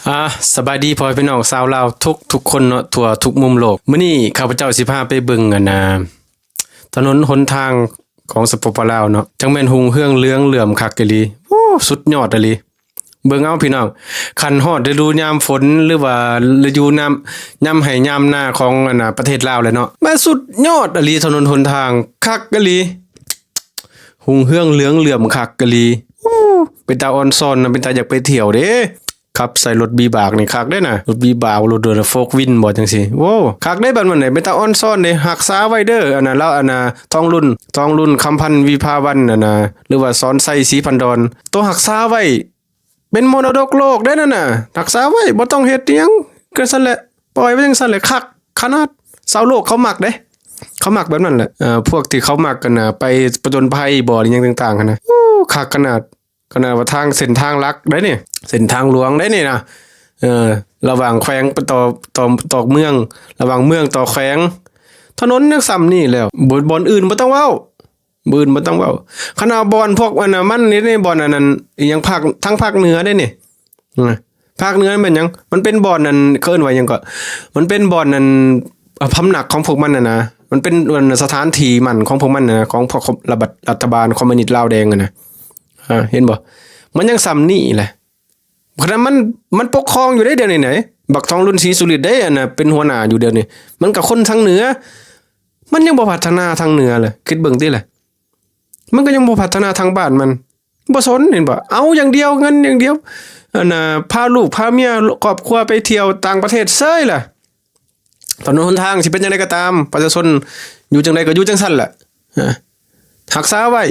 ອ່າ ສະບາຍດີພໍ່ແມ່ພີ່ນ້ອງຊາວລາວທຸກໆຄົນເນາະ ທົ່ວທຸກມຸມໂລກ. ມື້ນີ້ຂ້າພະເຈົ້າຊິພາໄປເບິ່ງ ອັນນ່າ ຖະໜົນຫົນທາງຂອງສະປປ ລາວເນາະ ຈັ່ງແມ່ນຮຸ່ງເຮືອງເຫຼືອງເຫຼື້ອມຄັກອີ່ຫຼີ. ໂອ້ ສຸດຍອດອີ່ຫຼີ. ເບິ່ງເອົາພີ່ນ້ອງ ຄັນຮອດລະດູຍາມຝົນ ຫຼືວ່າລະດູຍາມ ຍາມໄຮ່ຍາມນາຂອງ ອັນນ່າ ປະເທດລາວແຫຼະເນາະ ມາສຸດຍອດອີ່ຫຼີ ຖະໜົນຫົນທາງຄັກອີ່ຫຼີ ຮຸ່ງເຮືອງເຫຼືອງເຫຼື້ອມຄັກອີ່ຫຼີ. ໂອ້ ເປັນຕາອອນຊອນນະ ເປັນຕາຢາກໄປທ່ຽວເດ້. ຂັບໃສ່ລົດວິບາກນີ້ຄັກເດ້ນະ ລົດວິບາກ ລົດ ໂຟກວິນບໍ ຈັ່ງຊີ້. ໂອ້ ຄັກເດ້ ແບບນັ້ນເດ້ ເປັນຕາອອນຊອນເດ້. ຮັກສາໄວ້ເດີ ອັນນ່າ ລາວ ອັນນ່າ ທອງລຸນ ທອງລຸນ ຄຳພັນ ວິພາວັນ ອັນນ່າ ຫຼືວ່າສອນໄຊ ສີພັນດອນ ໂຕຮັກສາໄວ້ ເປັນມໍລະດົກໂລກເດ້ນັ້ນນະ. ຮັກສາໄວ້ ບໍ່ຕ້ອງເຮັດອີ່ຫຍັງ ກໍຊັ້ນແຫຼະ ປ່ອຍໄວ້ຈັ່ງຊັ້ນແຫຼະ ຄັກຂະໜາດ. ຊາວໂລກເຂົາມັກເດ້ ເຂົາມັກແບບນັ້ນແຫຼະ. ເອີ ພວກທີ່ເຂົາມັກ ອັນນ່າ ໄປຜະຈົນໄພບໍ ອີ່ຫຍັງຕ່າງໆຫັ້ນນະ ໂອ້ ຄັກຂະໜາດ. ຂະໜາດວ່າທາງ ເສັ້ນທາງຫຼັກໄດ໋ນີ້ ເສັ້ນທາງຫຼວງໄດ໋ນີ້ນະ ເອີ ລະຫວ່າງແຂວງຕໍ່ ຕໍ່ ຕໍ່ເມືອງ ລະຫວ່າງເມືອງຕໍ່ແຂວງ ຖະໜົນຍັງສ່ຳນີ້ແລ້ວ ບ່ອນ ບ່ອນອື່ນບໍ່ຕ້ອງເວົ້າ ບ່ອນອື່ນບໍ່ຕ້ອງເວົ້າ. ຂະໜາດບ່ອນພວກ ອັນນ່າ ມັນນີ້ ບ່ອນອັນນັ້ນ ອີ່ຫຍັງ ພາກ ທາງພາກເໜືອໄດ໋ນີ້ ພາກເໜືອແມ່ນຫຍັງ? ມັນເປັນບ່ອນ ອັນ ເອີ້ນວ່າຫຍັງເກາະ? ມັນເປັນບ່ອນ ອັນ ພຳນັກຂອງພວກມັນຫັ້ນນະ ມັນເປັນ ອັນ ສະຖານທີ່ໝັ້ນຂອງພວກມັນຫັ້ນນະ ຂອງພວກລັດຖະບານຄອມມູນິດລາວແດງຫັ້ນນະ. ເຫັນບໍ່? ມັນຍັງສ່ຳນີ້ແຫຼະ. ຂະໜາດມັນ ມັນປົກຄອງຢູ່ເດ້ດຽວນີ້ນະ ບັກທອງລຸນ ສີສຸລິດເດ້ ອັນນ່າ ເປັນຫົວໜ້າຢູ່ດຽວນີ້ ມັນກໍຄົນທາງເໜືອ ມັນຍັງບໍ່ພັດທະນາທາງເໜືອເລີຍ. ຄິດເບິ່ງຕິລະ ມັນກໍຍັງບໍ່ພັດທະນາທາງບ້ານມັນ ບໍ່ສົນ ເຫັນບໍ່? ເອົາຢ່າງດຽວ ເງິນຢ່າງດຽວ ອັນນ່າ ພາລູກພາເມຍ ຄອບຄົວໄປທ່ຽວຕ່າງປະເທດເສີຍລະ. ຖະໜົນຫົນທາງຊິເປັນຈັ່ງໃດກໍຕາມ ປະຊາຊົນຢູ່ຈັ່ງໃດກໍຢູ່ຈັ່ງຊັ້ນລະ ຮັກສາໄວ້.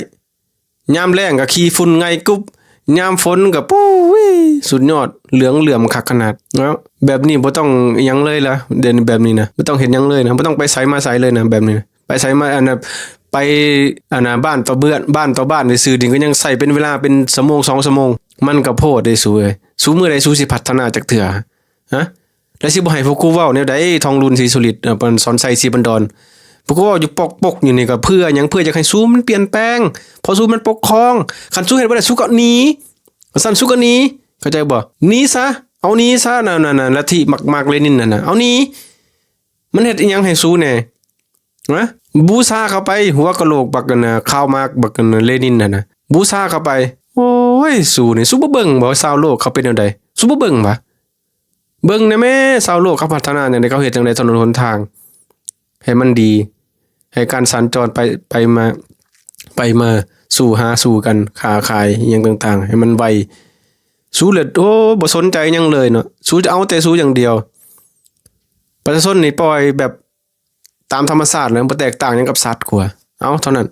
ຍາມແລ້ງກໍຂີ້ຝຸ່ນໄງ່ກຸບ ຍາມຝົນກໍ ໂອ້ຍ ສຸດຍອດ ເຫຼືອງເຫຼື້ອມຄັກຂະໜາດເນາະ. ແບບນີ້ບໍ່ຕ້ອງອີ່ຫຍັງເລີຍລະ ດຽວນີ້ແບບນີ້ນະ ບໍ່ຕ້ອງເຮັດຫຍັງເລີຍນະ ບໍ່ຕ້ອງໄປໃສມາໃສເລີຍນະ ແບບນີ້ນະ. ໄປໃສມາ ອັນນ່າ ໄປ ອັນນ່າ ບ້ານຕໍ່ເມືອງ ບ້ານຕໍ່ບ້ານຊື່ໆນີ້ ກໍຍັງໃຊ້ເປັນເວລາເປັນຊົ່ວໂມງສອງຊົ່ວໂມງ ມັນກໍໂພດເດ້ສູເອີຍ. ສູມື້ໃດສູຊິພັດທະນາຈັກເທື່ອ ຮະ? ແລ້ວຊິບໍ່ໃຫ້ພວກກູເວົ້າແນວໃດ? ທອງລຸນ ສີສຸລິດ ເອີ ສອນໄຊ ສີພັນດອນ ພວກກູເວົ້າຢູ່ປົກໆຢູ່ນີ້ ກໍເພື່ອຫຍັງ? ເພື່ອຢາກໃຫ້ສູມັນປ່ຽນແປງ ເພາະສູມັນປົກຄອງ. ຄັນສູເຮັດບໍ່ໄດ້ ສູກໍໜີ ຄັນຊັ້ນສູກໍໜີ ເຂົ້າໃຈບໍ່? ໜີຊະ ເອົາໜີຊະ ນັ້ນ ນັ້ນ ລັດທິມາກ ມາກເລນິນຫັ້ນນະ ເອົາໜີ. ມັນເຮັດອີ່ຫຍັງໃຫ້ສູແດ່? ຮະ? ບູຊາເຂົ້າໄປ ຫົວກະໂຫຼກບັກ ອັນນ່າ ຄາວມາກ ບັກ ອັນນ່າ ເລນິນຫັ້ນນະ ບູຊາເຂົ້າໄປ. ໂອ້ຍ ສູນີ້ ສູບໍ່ເບິ່ງບໍ່ ຊາວໂລກເຂົາເປັນແນວໃດ? ສູບໍ່ເບິ່ງຫວາ? ເບິ່ງແດ່ແມ້ ຊາວໂລກເຂົາພັດທະນາຈັ່ງໃດ ເຂົາເຮັດຈັ່ງໃດ ຖະໜົນຫົນທາງໃຫ້ມັນດີ ໃຫ້ການສັນຈອນໄປ ໄປມາ ໄປມາ ສູ່ຫາສູ່ກັນ ຄ້າຂາຍອີ່ຫຍັງຕ່າງໆ ໃຫ້ມັນໄວ. ສູເລີດ ໂອ້ ບໍ່ສົນໃຈຫຍັງເລີຍເນາະ ສູຈະເອົາແຕ່ສູຢ່າງດຽວ. ປະຊາຊົນນີ້ປ່ອຍແບບຕາມທຳມະຊາດເລີຍ ບໍ່ແຕກຕ່າງຫຍັງກັບສັດກວ່າ ເອົາເທົ່ານັ້ນ.